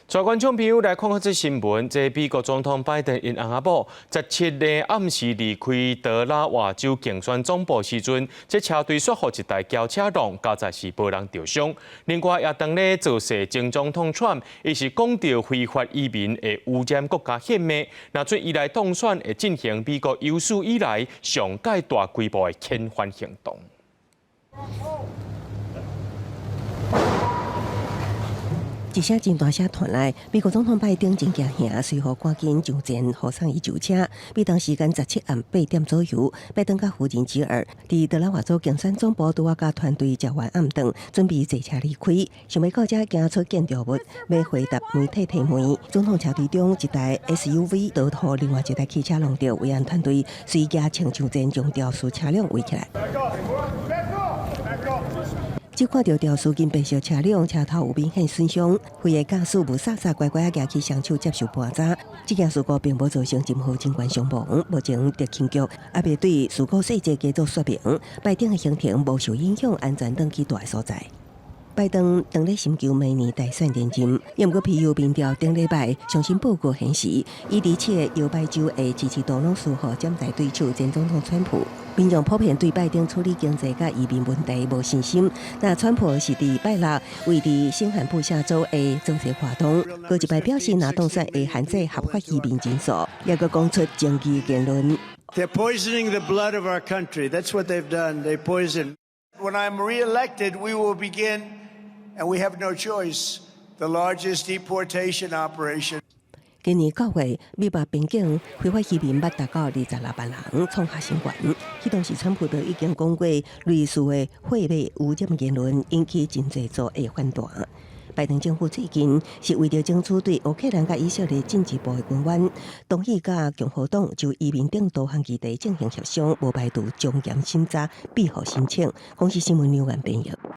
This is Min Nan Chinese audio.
帶觀眾朋友來看看這新聞，這美國總統拜登𪜶翁仔某17日暗時離開德拉瓦州競選總部時陣，這車隊煞予一台轎車撞，加在是無人著傷。另外，也當咧造勢前總統川普，伊是講著非法移民會污染國家血脈，若準伊來當選，會進行美國有史以來上蓋大規模的遣返行動。一聲真大聲傳來，美國總統拜登真驚嚇，隨予趕緊上前予送伊上車。美東時間17暗8點左右，拜登佮夫人吉爾佇德拉瓦州競選總部拄仔佮團隊食完暗頓，準備坐車離開。想欲到遮行出建築物，欲回答媒體提問。總統車隊中一台 SUV 倒予另外一台汽車撞著，維安團隊隨即衝上前將肇事車輛圍起來。只看著肇事金白色車輛車頭有明顯損傷，非的駕駛霧煞煞乖乖仔舉起雙手接受盤查。這件事故並無造成任何人員傷亡，目前特勤局猶未對事故細節加做說明。拜登的行程無受影響，安全轉去蹛的所在。拜登當咧尋求明年大選連任，毋過皮尤民調頂禮拜上新報告顯示，伊佇七個搖擺州的支持度攏輸予潛在對手前總統川普。民眾普遍對拜登處理經濟佮移民問題無信心。那川普是佇拜六位佇新罕布夏州的造勢活動，閣一擺表示若當選會限制合法移民人數，也閣講出爭議言論。 They're poisoning the blood of our country. That's what they've done. They poison. When I'm reelected, we will begin, and we have no choice, the largest deportation operation. 今年9月，美墨邊境非法移民捌達到26萬人，創下新高。彼當時，川普就已經講過類似的血脈污染言論，引起真濟組的反彈。拜登政府最近是為著爭取對烏克蘭佮以色列進一步的軍援，同意佮共和黨就移民等多項議題進行協商，無排除將嚴審查庇護申請。公視新聞劉元編譯。